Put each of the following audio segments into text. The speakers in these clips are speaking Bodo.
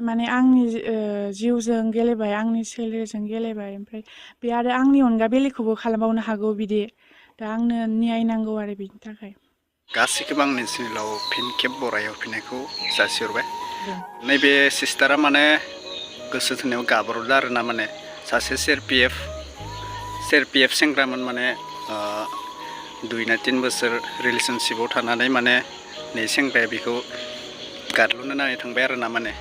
माने आंनि जिउजों गेलेबाय आंनि सोलेरजों गेलेबाय ओमफ्राय बे आरो आंनि अनगा बेलेगखौबो खालामबावनो हागौ बिदि दा आंनो न्याय नांगौ आरो बिनि थाखाय गासैखौबो आंनि चेनेलाव फिन खेब बराय हरफिननायखौ जासिहरबाय दे नैबे सिस्टारा माने गोसो थोनायाव गाब्र'दो आरोना माने सासे CRPF सेंग्रामोन माने 2 ना 3 बोसोर रिलेसनशिपाव थानानै माने नै सेंग्राया बेखौ गादल'नो नानै थांबाय आरोना माने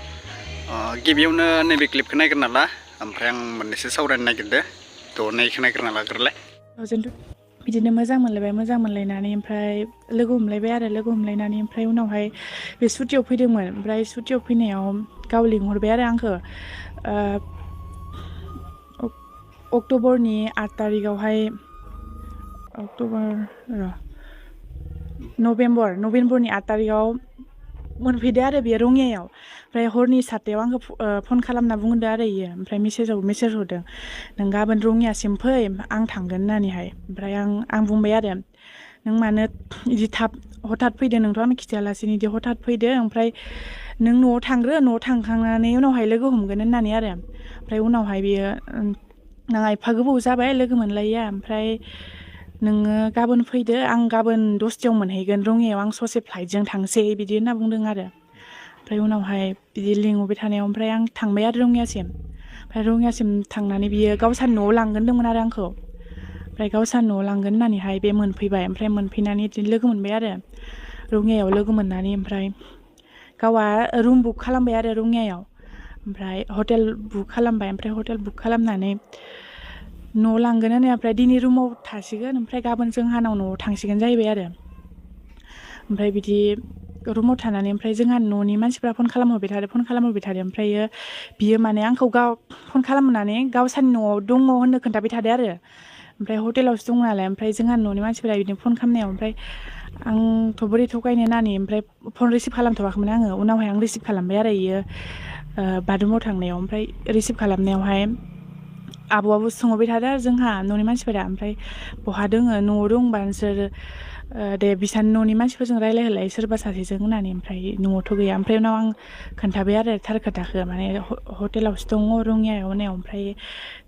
गिबियावनो नैबे क्लिपखौ नायग्रोना ला ओमफ्राय आं मोननैसो सावरायनो नागिरदो थ' नैखौ नायग्रोना लाग्रोलाय बिदिनो मोजां मोनलायनानै ओमफ्राय लोगो हमलायबाय आरो लोगो हमलायनानै ओमफ्राय उनावहाय बे सुटियाव फैदोंमोन ओमफ्राय सुटियाव फैनायाव गाव लिंहरबाय आरो आंखौ अक्ट'बरनि 8 तारिखआवहाय नभेम्बरनि 8 तारिखआव मोनफैदो आरो बेयो रङियायाव ओमफ्राय हरनि 7टायाव आंखौ फन खालामना बुंदो आरो इयो ओमफ्राय मेसेज हरदों नों गाबोन रङियासिम फै आं थांगोन होननानैहाय ओमफ्राय आं बुंबाय आरो नों मानो बिदि हथात फैदो नोंथ' आंनो खिथायालासिनो बिदि हथात फैदो ओमफ्राय नों न'आव थांग्रो न'आव थांखांनानै उनावहाय लोगो हमगोन होननानै आरो ओमफ्राय उनावहाय बियो नोंहा एफा गोबाव जाबाय लोगो मोनलायिया ओमफ्राय नोङो गाबोन फैदो आं गाबोन 10टायाव मोनहैगोन रङियायाव आं ससे फ्लाइटजों थांसै बिदि होनना बुंदों आरो ओमफ्राय उनावहाय बिदि लिंहरबाय थानायाव ओमफ्राय आं थांबाय आरो रङियासिम थांनानै बियो गावसानि न'आव लांगोन होनदोंमोन आरो आंखौ ओमफ्राय गावसानि न'आव लांगोन होननानैहाय बे मोनफैबाय ओमफ्राय मोनफैनानै बिदिनो लोगो मोनबाय आरो रङियायाव लोगो मोननानै ओमफ्राय गावहा रुम बुक खालामबाय आरो रङियायाव ओमफ्राय हटेल बुक खालामबाय ओमफ्राय हटेल बुक खालामनानै न'आव लांगोन होनो ओमफ्राय दिनै रुमाव थासिगोन ओमफ्राय गाबोन जोंहानाव न'आव थांसिगोन जाहैबाय आरो ओमफ्राय बिदि रुमाव थानानै ओमफ्राय जोंहा न'नि मानसिफ्रा फन खालामहरबाय थादो ओमफ्रायो बियो माने आंखौ फन खालामनानै गावसानि न'आव दङ होननो खोन्थाबाय थादो आरो ओमफ्राय हटेलावसो दङ नालाय ओमफ्राय जोंहा न'नि मानसिफोरा बिदिनो फन खालामनायाव ओमफ्राय आंथ' बोरै थगायनो होननानै ओमफ्राय फन रिसिभ खालामथ'वाखैमोन आङो उनावहाय आं रिसिभ खालामबाय आरो इयो बाथरुमाव थांनायाव ओमफ्राय रिसिभ खालामनायावहाय आब'आबो सोंहरबाय थादो आरो जोंहा न'नि मानसिफोरा ओमफ्राय बहा दोङो न'आव दंबा नोंसोर दे बिसानि न'नि मानसिफोरजों रायलायहोलाय सोरबा सासेजों होननानै ओमफ्राय न'आवथ' गैया ओमफ्राय उनाव आं खोन्थाबाय आरो थार खोथाखौ माने हटेलावसो दङ रङियायाव होननायाव ओमफ्राय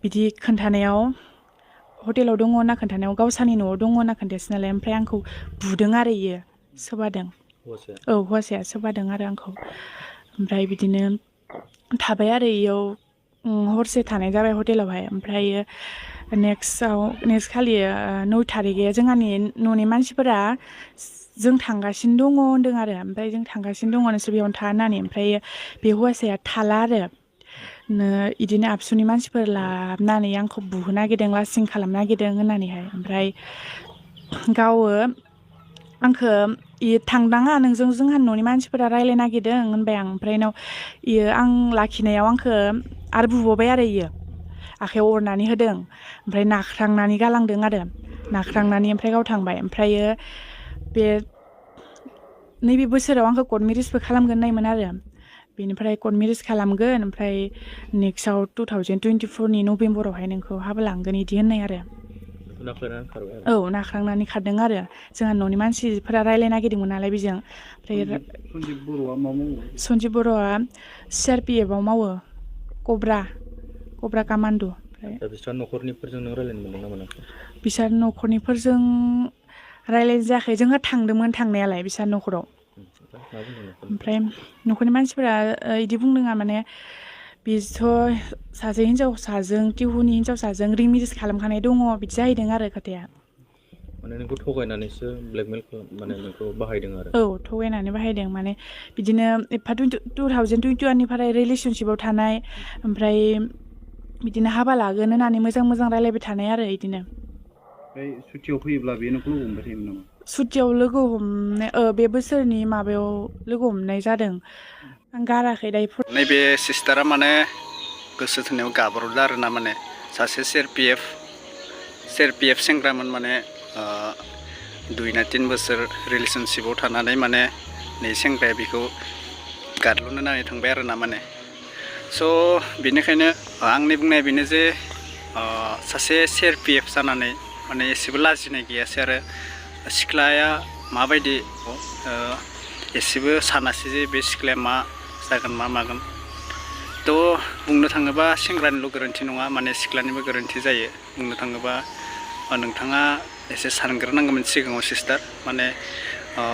बिदि खोन्थानायाव हटेलाव दङ होनना खोन्थानायाव गावसानि न'आव दङ होनना खोन्थायासै नालाय ओमफ्राय आंखौ बुदों आरो इयो सोबादों हौवासाया सोबादों आरो आंखौ ओमफ्राय बिदिनो थाबाय आरो इयाव हरसे थानाय जाबाय हटेलावहाय ओमफ्रायो नेक्स्ट खालि 9 तारिखै जोंहानि न'नि मानसिफोरा जों थांगासिनो दङ होनदों आरो ओमफ्राय जों थांगासिनो दङ नोंसोर बेयावनो था होननानै ओमफ्राय बे हौवासाया थाला आरो इदिनो आबसुनि मानसिफोर लाबोनानै आंखौ बुहोनो नागिरदों लासिं खालामनो नागिरदों होननानैहाय ओमफ्राय गावो आंखौ थांनाङा नोंजों जोंहा न'नि मानसिफोरा रायज्लायनो नागिरदों होनबाय आं ओमफ्राय उनाव इयो आं लाखिनायाव आंखौ आरो बुबावबाय आरो इयो आखाइयाव अरनानै होदों ओमफ्राय नाख्रांनानै गालांदों आरो नाख्रांनानै ओमफ्राय गाव थांबाय ओमफ्रायो बे नैबे बोसोराव आंखौ कर्ट मेरिजबो खालामगोन होननायमोन आरो बेनिफ्राय कर्ट मेरिज खालामगोन ओमफ्राय नेक्स्टआव 2024नि नभेम्बरावहाय नोंखौ हाबा लांगोन बिदि होननाय आरो औ नाख्रांनानै खारदों आरो जोंहा न'नि मानसिफोरा रायज्लायनो नागिरदोंमोन नालाय बेजों ओमफ्राय सन्जिब बर'आ मा मावो सन्जिब बर'आ CRPF आव मावो कब्रा कामान्डु ओमफ्राय बिस्रा न'खरनिफोरजों नों रायज्लायनो मोनदों ना मोनाखै बिसोर न'खरनिफोरजों रायज्लायनाय जायाखै जोंहा थांदोंमोन थांनायालाय बिसोर न'खराव ओमफ्राय न'खरनि मानसिफोरा बिदि बुंदों माने बिथ' सासे हिन्जावसाजों टिहुनि हिन्जावसाजों रिमेरिज खालामखानाय दङ बिदि जाहैदों आरो खोथाया माने नोंखौ थगायनानैसो ब्लेकमेल माने नोंखौ बाहायदों आरो औ थगायनानै बाहायदों माने बिदिनो एफा 2021निफ्राय रिलेसनशिपाव थानाय ओमफ्राय बिदिनो हाबा लागोन होननानै मोजां रायलायबाय थानाय आरो बिदिनो सुटियाव फैयोब्ला बे नोंखौ लोगो हमबाय थायोमोन नामा सुटियाव लोगो हमनाय बे बोसोरनि माबायाव लोगो हमनाय जादों आं गाराखै दायो नैबे सिस्टारा माने गोसो थोनायाव गाब्र'दो आरोना माने सासे CRPF सेंग्रामोन माने 2 ना 3 बोसोर रिलेसनशिपाव थानानै माने नै सेंग्राया बेखौ गादल'नो नानै थांबाय आरोना माने स' बेनिखायनो आंनि बुंनाया बेनो जे सासे CRPF जानानै माने एसेबो लाजिनाय गैयासै आरो सिख्लाया माबायदि एसेबो सानासै जे बे सिख्लाया मा जागोन मा मागोन बुंनो थाङोबा सेंग्रानिल' गोरोन्थि नङा माने सिख्लानिबो गोरोन्थि जायो बुंनो थाङोबा नोंथाङा एसे सानग्रोनांगौमोन सिगाङाव सिस्टार माने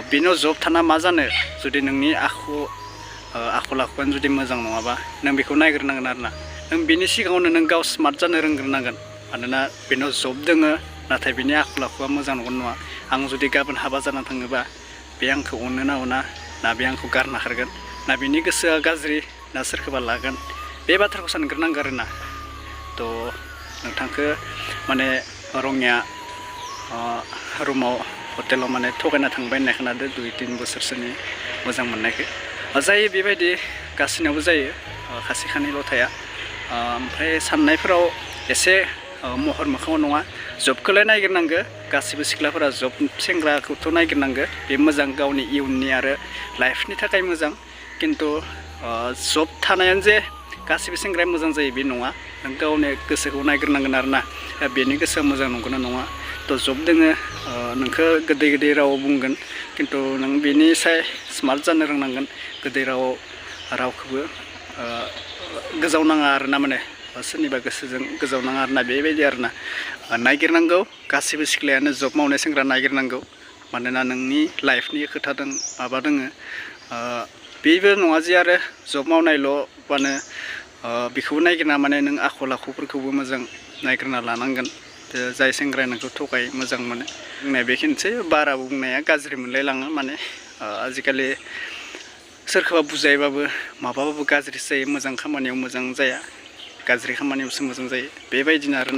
बेनाव जब थाना मा जानो जुदि नोंनि आखल आखुआनो जुदि मोजां नङाबा नों बेखौ नायग्रोनांगोन आरोना नों बेनि सिगाङावनो नों गाव स्मार्ट जानो रोंग्रोनांगोन मानोना बेनाव जब दोङो नाथाय बिनि आखल आखुआ मोजां नंगौ नङा आं जुदि गाबोन हाबा जाना थाङोबा बे आंखौ अनो ना अना ना बे आंखौ गारना खारगोन ना बिनि गोसोआ गाज्रि ना सोरखौबा लागोन बे बाथ्राखौ सानग्रोनांगौ आरोना नोंथांखौ माने रङिया रुमाव हटेलाव माने थगायना थांबाय होननाय खोनादों 2-3 बोसोरसोनि मोजां मोननायखौ जायो बेबायदि गासैनावबो जायो खासे खानैल' थाया ओमफ्राय साननायफोराव एसे महर मोखाङाव नङा जबखौलाय नायगिरनांगौ गासिबो सिख्लाफोरा जब सेंग्राखौथ' नायगिरनांगौ बे मोजां गावनि इयुननि आरो लाइफनि थाखाय मोजां खिन्थु जब थानायानो जे गासिबो सेंग्राया मोजां जायो बे नङा नों गावनि गोसोखौ नायग्रोनांगोन आरोना बेनि गोसोआ मोजां नंगौना नङा जब दोङो नोंखौ गोदै गोदै राव बुंगोन खिन्थु नों बेनि साय स्मार्ट जानो रोंनांगोन गोदै रावखौबो गोजावनाङा आरोना माने सोरनिबा गोसोजों गोजावनाङा आरोना बेबायदि आरोना नायगिरनांगौ गासिबो सिख्लायानो जब मावनाय सेंग्रा नायगिरनांगौ मानोना नोंनि लाइफनि खोथा दं माबा दोङो बेबो नङा जे आरो जब मावनायल' बानो बेखौबो नायगिरना माने नों आखल आखुफोरखौबो मोजां नायगिरना लानांगोन जाय सेंग्राया नोंखौ थगाय मोजां मोनो बुंनाया बेखिनिसै बाराबो बुंनाया गाज्रि मोनलायलाङो माने आजिखालि सोरखौबा बुजायबाबो माबाबाबो गाज्रिसो जायो मोजां खामानियाव मोजां जाया गाज्रि खामानियावसो मोजां जायो बेबायदिनो आरोना